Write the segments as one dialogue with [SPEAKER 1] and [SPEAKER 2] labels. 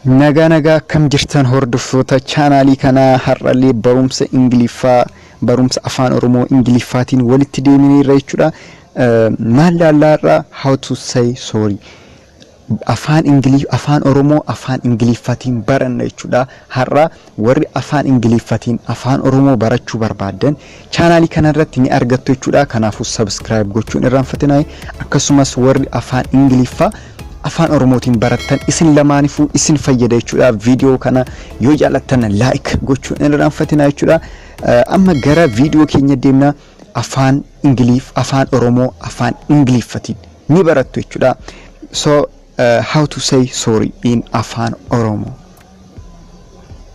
[SPEAKER 1] Nagaa nagaa akkam jirtan hordoftoota chaanaalii kanaa har'allee barumsa Ingiliffaa barumsa afaan Oromoo Ingiliffaatiin walitti deemineerra jechuudha. Maal laallaa irraa how to say sorry afaan Ingiliff afaan Oromoo afaan Ingiliffaatiin baranna jechuudha. Har'a warri afaan Ingiliffaatiin afaan Oromoo barachuu barbaaddan chaanaalii kanarratti ni argattu jechuudha. Kanaafuu subscribe gochuun irraanfatinaa. Akkasumas warri afaan Ingiliffaa afaan Oromootiin barattan isin lamaanifuu isin fayyada jechuudha. Viidiyoo kana yoo jaallattan like gochuun hin irraanfatinaa jechuudha. Amma gara viidiyoo keenya deemna. Afaan Ingiliff afaan Oromoo afaan Ingiliffatiin ni barattu jechuudha. So how to say sorry in afaan Oromoo.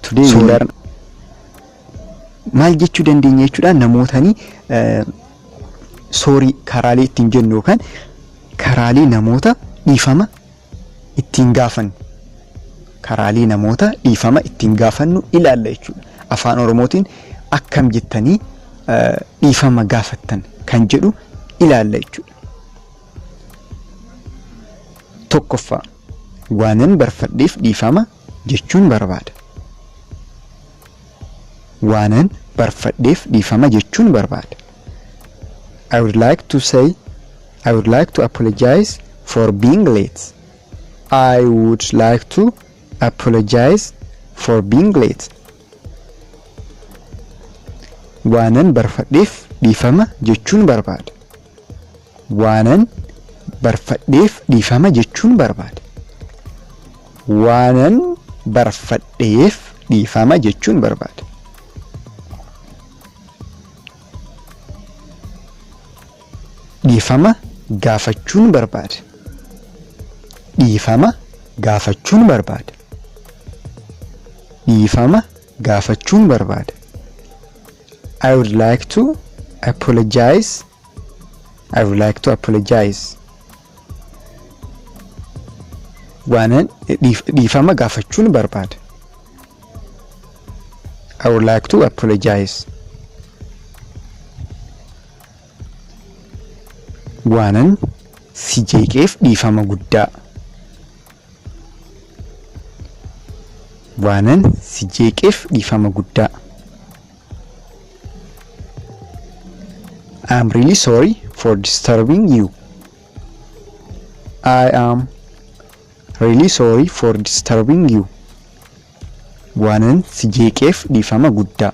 [SPEAKER 1] Today we learn maal jechuu dandeenya jechuudha namootani soorii karaalee ittiin jennu yookaan karaalee namoota dhiifama ittiin gaafannu karaalee namoota dhiifama ittiin gaafannu ilaalla jechuudha. Afaan Oromootiin akkam jettanii dhiifama gaafattan kan jedhu ilaalla jechuudha. Tokkoffaa waanan barfadheef dhiifama jechuun barbaada. Waanan barfadheef dhiifama jechuun barbaada. I would like to say I would like to apologize for being late. I would like to apologize for being late. Waanan barfadheef dhiifama jechuun barbaada. Waanan barfadheef dhiifama jechuun barbaada. Waanan barfadheef dhiifama jechuun barbaada. Dhiifama gaafachuun barbaada. Dhiifama gaafachuun barbaada. Dhiifama gaafachuun barbaada. I would like to apologize. I would like to apologize. Waanan dhiifama gaafachuun barbaada. I would like to apologize. Waanan si jeeqeef dhiifama guddaa. Waanan si jeeqeef dhiifama guddaa. I am really sorry for disturbing you. I am really sorry for disturbing you. Waanan si jeeqeef dhiifama guddaa.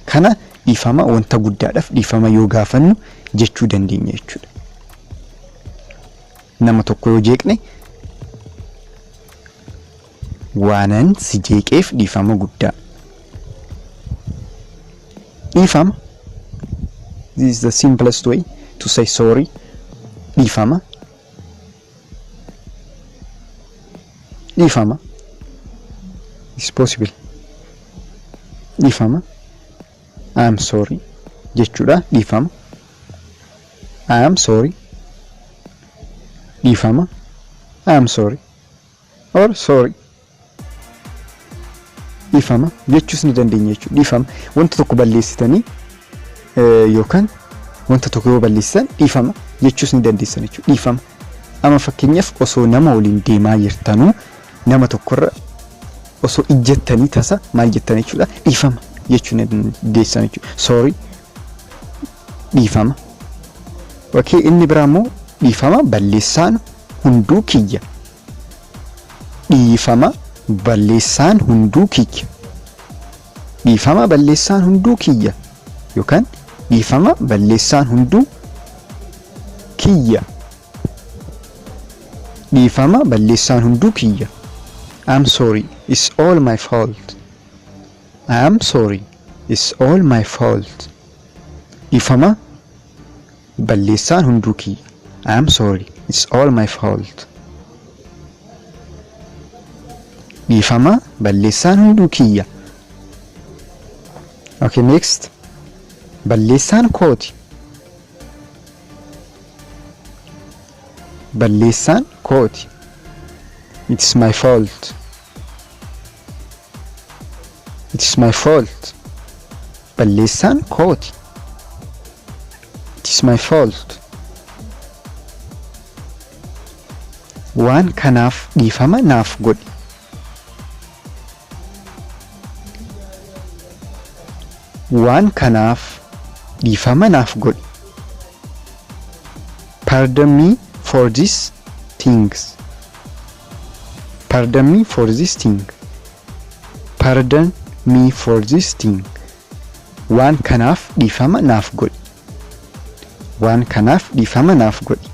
[SPEAKER 1] Kana dhiifama wanta guddaadhaaf dhiifama yoo gaafannu jechuu dandeenya jechuudha. Nama tokko yoo jeeqne waanan si jeeqeef dhiifama guddaa. Dhiifama. This is the simplest way to say sorry. Dhiifama. Dhiifama. It's possible. Dhiifama. I am sorry jechuudha. Dhiifama. I am sorry. Dhiifama. I am sorry. Or sorry. Dhiifama jechuus ni dandeenya jechuudha. Dhiifama wanta tokko balleessitanii yookaan wanta tokko yoo balleessitan dhiifama jechuus ni dandeessan jechuudha. Dhiifama. Amma fakkeenyaaf osoo nama waliin deemaa jirtanuu nama tokkorra osoo ijjattanii tasa maal jettan jechuudha. Dhiifama jechuu ni dandeessan jechuudha. Sorry. Dhiifama. Okay, inni biraa immoo dhiifama balleessaan hunduu kiyya. Dhiifama balleessaan hunduu kiyya. Dhiifama balleessaan hunduu kiyya yookaan dhiifama balleessaan hunduu kiyya. Dhiifama balleessaan hunduu kiyya. I'm sorry, it's all my fault. I am sorry, it's all my fault. Dhiifama balleessaan hunduu kiyya. I am sorry, it's all my fault. Dhiifama balleessaan hunduu kiyya. Okay, next. Balleessaan kooti. Balleessaan kooti. It's my fault. It's my fault. Balleessaan kooti. It's my fault. Waan kanaaf dhiifama naaf godhi. Waan kanaaf dhiifama naaf godhi. Pardon me for these things. Pardon me for this thing. Pardon me for this thing. Waan kanaaf dhiifama naaf godhi. Waan kanaaf dhiifama naaf godhi.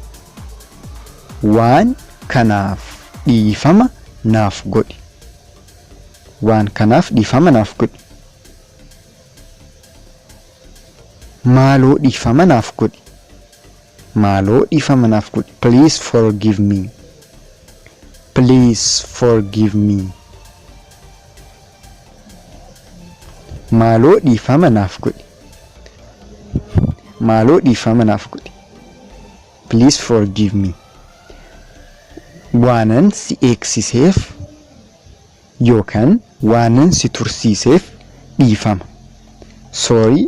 [SPEAKER 1] Waan kanaaf dhiifama naaf godhi. Waan kanaaf dhiifama naaf godhi. Maaloo dhiifama naaf godhi. Maaloo dhiifama naaf godhi. Please forgive me. Please forgive me. Maaloo dhiifama naaf godhi. Maaloo dhiifama naaf godhi. Please forgive me. Waanan si eegsiseef yookaan waanan si tursiiseef dhiifama. Sorry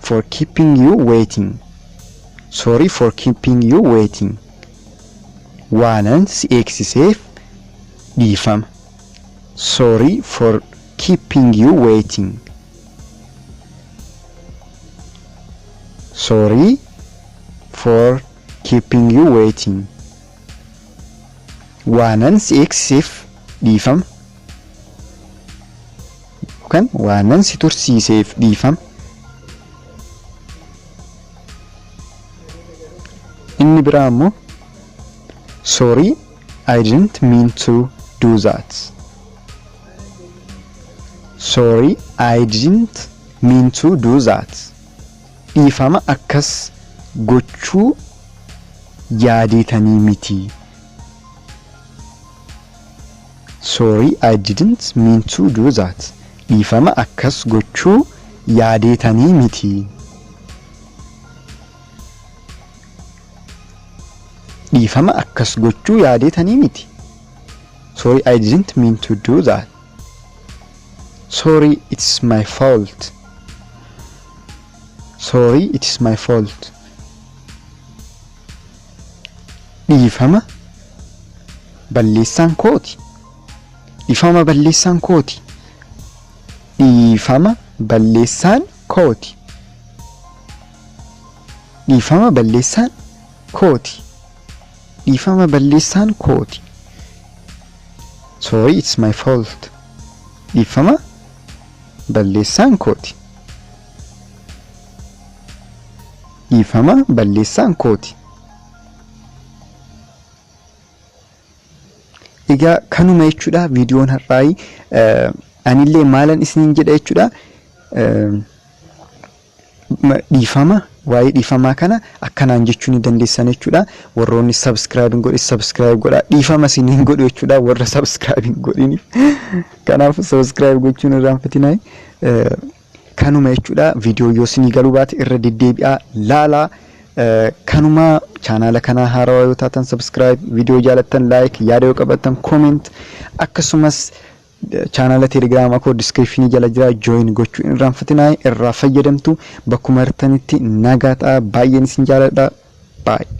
[SPEAKER 1] for keeping you waiting. Sorry for keeping you waiting. Waanan si eegsiseef dhiifama. Sorry for keeping you waiting. Sorry for keeping you waiting. Waanan si eegsiseef dhiifama. Yookaan waanan si tursiiseef dhiifama. Inni biraa immoo, "Sorry, I didn't mean to do that." Sorry, I didn't mean to do that. Dhiifama, akkas gochuu yaadeetanii miti. Sorry, I didn't mean to do that. Dhiifama, akkas gochuu yaadeetanii miti. Dhiifama, akkas gochuu yaadeetanii miti. Sorry, I didn't mean to do that. Sorry, it's my fault. Sorry, it's my fault. Dhiifama, balleessaan kooti. Dhiifama, balleessaan kooti. Dhiifama, balleessaan kooti. Dhiifama, balleessaan kooti. Dhiifama, balleessaan kooti. Sorry, it's my fault. Dhiifama, balleessaan kooti. Dhiifama, balleessaan kooti. Egaa kanuma jechuudha viidiyoon har'aayi. Anillee maalan isiniin jedha jechuudha. Dhiifama, waa'ee dhiifamaa kana akkanaan jechuu ni dandeessan jechuudha. Warroonni subscribe hin godhin subscribe godhaa. Dhiifama isiniin godhu jechuudha warra subscribe hin godhiniif. Kanaaf subscribe gochuun irraanfatinaa. Kanuma jechuudha. Viidiyoo yoo isinii galuu baate irra deddeebi'aa laalaa. Kanuma, chaanaala kanaa haarawaa yoo taatan subscribe, viidiyoo jaalattan like, yaada yoo qabaattan comment, akkasumas chaanaala Telegiraamaa koo description jala jira, join gochuu hin irraanfatinaa. Irraa fayyadamtu. Bakkuma jirtanitti nagaa ta'a. Baay'een isin jaaladha. Baay'ee.